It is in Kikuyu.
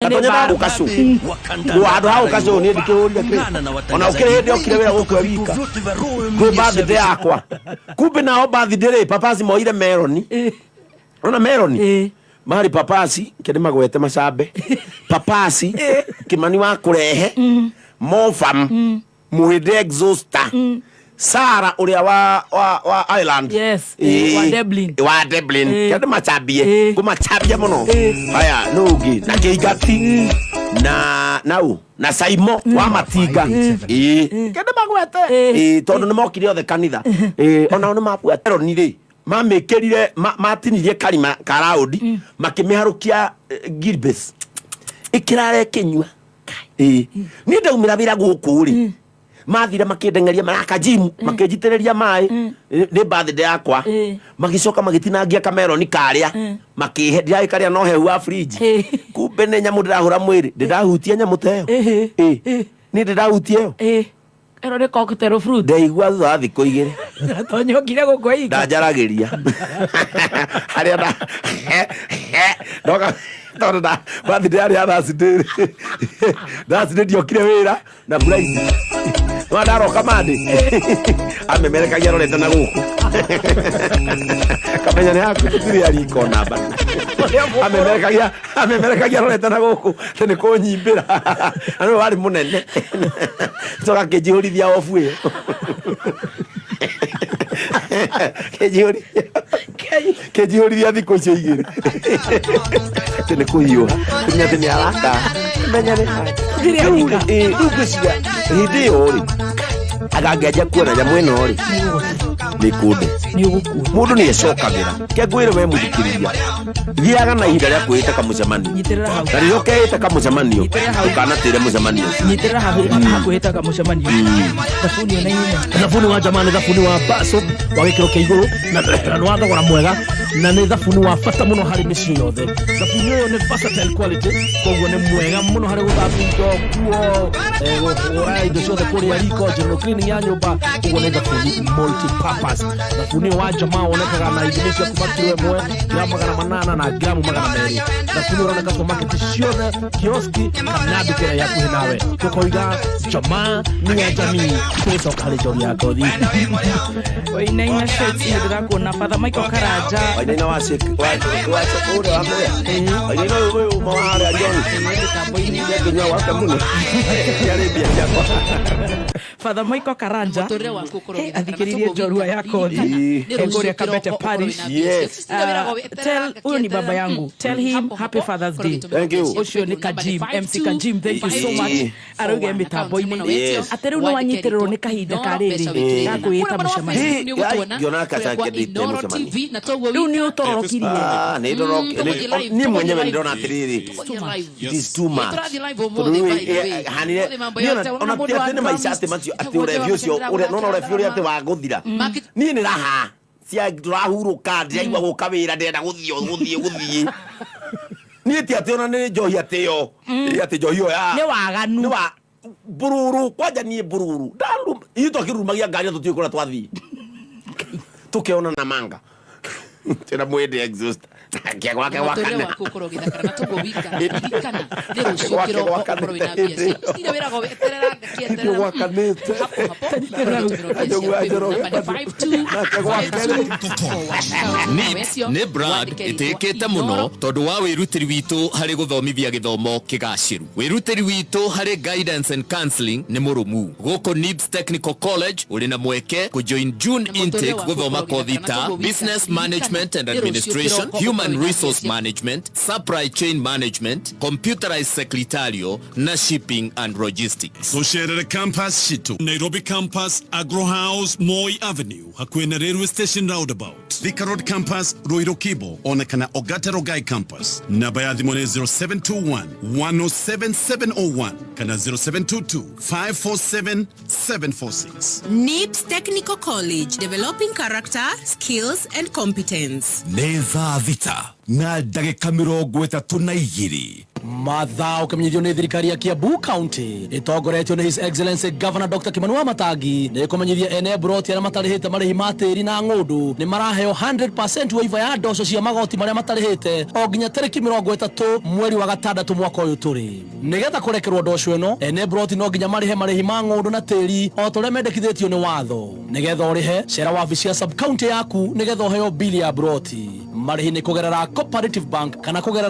Gatonya ndagũka show. Handũ ha gũka show niĩ ndikĩhũrire kĩ ona ũkĩrĩ hĩndĩ okire wĩra gũkũ e wika kwĩ birthday yakwa kumbe nao birthday rĩ papasi moire meroni ona meroni marĩ papasi kĩndĩ magwete macambe papasi kĩmani wa kũrehe mofam mũhĩndĩ exhauster Sara ũrĩa wa wa wa Ireland. Yes, wa Dublin. Wa Dublin. Kĩndĩ macambie ngũmacambia mũno. Haya nũ ũngĩ na kĩingati na nau na Saimo wa Matinga. Ĩĩ kĩndĩ magwete. Ĩĩ tondũ nĩ mokire othe kanitha. Ĩĩ onao nĩ mabuatĩro rĩ mamĩkĩrire matinirie karima ka raundi makĩmĩharũkia gilbes ĩkĩrara ĩkĩnyua. Ĩĩ niĩ ndaumĩra wĩra gũkũ rĩ mathire makĩndengeria maraka gym makĩnjitĩrĩria maĩ nĩ birthday yakwa. Magĩcoka magĩtinangia kameroni karĩa makĩhe ndirarĩ karĩa no hehu wa fridge. Kumbe nĩ nyamũ ndĩrahũra mwĩrĩ ndĩrahutia nyamũ ta ĩyo. Ĩĩ niĩ ndĩrahutia ĩyo. Ĩno nĩ cocktail fruit. Ndaigua thutha wa thikũ 2. Gatonyokire gũkũ ika. Ndanjaragĩria harĩa nda ndoka tondũ nda birthday yarĩ ya Thursday Thursday ndiokire wĩra na Friday no ndaroka Monday amemerekagia arorete na gũkũ kamenya nĩ haku tũtirĩ ariko namba amemerekagia arorete na gũkũ atĩ nĩ kũnyimbĩra na nĩwe warĩ mũnene coka kĩnjihũrithia obu ĩyo kĩnjihũrithia thikũ icio 2 atĩ nĩ kũhiũha kũmenya atĩ nĩ araka menya nĩ rĩu rĩ rĩu ngwĩciria hĩndĩ ĩyo rĩ agangĩanjia kuona nyamũ ĩno rĩ nĩ kũnde Nĩ ũgũkua. Mũndũ nĩ ecokagĩra ke ngwĩre we mũthikĩrĩria gĩaga na ihinda rĩa kwĩĩta kamũcemanio. Nyitĩrĩra hau. Na rĩrĩa ũkeĩta kamũcemanio Nyitĩrĩra hau. ndũkanatĩre mũcemanio ũcio. Nyitĩrĩra hahu hakuhĩ ta kamũcemanio thabuni ona ihenya. Thabuni wa jamaa nĩ thabuni wa baso wa gĩkĩro kĩa igũrũ na nĩ wa thogora mwega na nĩ thabuni wa bata mũno harĩ mĩciĩ yothe. Thabuni ũyũ nĩ versatile quality, koguo nĩ mwega mũno harĩ gũthambia indo, nguo, kũhũra indo ciothe kũrĩa riko, general cleaning ya nyũmba. Ũguo nĩ thabuni multi-purpose. Thabuni ũyũ wa jamaa wonekaga na ithimi cia kuma kiro 1, gramu 800 na gramu 200. Thabuni ũroneka supermarket ciothe, kioski kana nduka ĩrĩa hakuhĩ nawe. Tũkoiga jamaa ni ya jamii. Tũgĩcoka harĩ njohi ya ngothi. Wainaina Shakes nĩ ndĩrakuona Father Michael Karanja. Wainaina wa shake wa shake ũrĩa wa kũrĩa Wainaina ũyũ ũyũ uma wa harĩa John mĩtambo-inĩ. Kĩnyua gwake mũno kĩarĩ mbia ciakwa. Father Michael Karanja. Mũtũrĩre waku ũkorwo Hey, ũgĩthakara athikĩrĩrie na njorua ya kothi. Ekũrĩa Kabete Parish. Yes. Tell huyu ni baba yangu, tell him happy Father's Day. Thank you. Ũcio nĩ Kajim, MC Kajim, thank you so much. Arauge mĩtambo-inĩ Yes. atĩ rĩu nĩ wanyitĩrĩrwo nĩ kahinda ka rĩrĩ ga kwĩĩta mũcemanio. Ngĩona kaca ndĩte mũcemanio. Rĩu nĩ ũtororokirie. Ah, nĩ niĩ mwenyewe ndĩrona atĩrĩrĩ, it is too much. Tondũ rĩu, hanire niĩ ona ti atĩ nĩ maica atĩ macio atĩ ũrebi ũcio nona ũrebi ũrĩa atĩ wa gũthira niĩ nĩ raha cia tũrahurũka ndĩraigua gũka wĩra ndĩrenda gũthiĩ o gũthiĩ gũthiĩ niĩ ti atĩ ona nĩ njohi atĩ yo atĩ njohi ĩyo ya Nĩ waganu. Nĩ wa mbururu kwanja niĩ mbururu ndaruru ithuĩ twakĩrurumagia ngari na tũtiũĩ kũrĩa twathiĩ tũkeona na manga tena mwende exhaust nake gwake Mũtũrĩre gwakana waku ũkorwo ũgĩthakara na toguo wika ririkana nĩ rũciũ Gwake kĩroko gwakanĩte ũkorwo wĩna mbia hĩndĩ ĩyo. ciaku Cecilia wĩragwo weterera Hĩndĩ ĩyo gwakanĩte. hapo hapo Njogu ya Njoroge nake gwake NIBS nĩ brand ĩtĩkĩte mũno tondũ wa wĩrutĩri witũ harĩ gũthomithia gĩthomo kĩgacĩru. Wĩrutĩri witũ harĩ guidance and counseling nĩ mũrũmu. Gũkũ NIBS Technical College ũrĩ na mweke kũjoin June intake gũthoma kothi ta Business Management and Administration, Human Resource Management, Supply Chain Management, Computerized Secretarial na Shipping and Logistics. Tucerere campus citu: Nairobi campus, Agro House, Moi Avenue, hakuhĩ na Railway Station roundabout; Thika Road campus, Ruiru Kibo, ona kana Ogata Rongai campus. Namba ya thimũ nĩ 0721 107 701 kana 0722 547 746. NIBS Technical College, developing character, skills and competence. Nĩ thaa 6 na ndagĩka 32. Mathaa ũkĩmenyithio nĩ thirikari ya Kiambu County ĩtongoretio nĩ His Excellency Governor Dr. Kimani Wamatangi nĩ ĩkũmenyithia ene mburoti arĩa matarĩhĩte marĩhi ma tĩri na ng'ũndũ nĩ maraheo 100% waiver ya ndoco cia magoti marĩa matarĩhĩte o nginya tarĩki 30 mweri wa gatandatũ mwaka ũyũ tũrĩ. Nĩgetha kũrekerwo ndoco ĩno, ene mburoti no nginya marĩhe marĩhi ma ng'ũndũ na tĩri o ta ũrĩa mendekithĩtio nĩ watho. Nĩgetha ũrĩhe, cera wabici ya sub county yaku nĩgetha ũheo bili ya mburoti. Marĩhi nĩ kũgerera Cooperative Bank kana kũgerera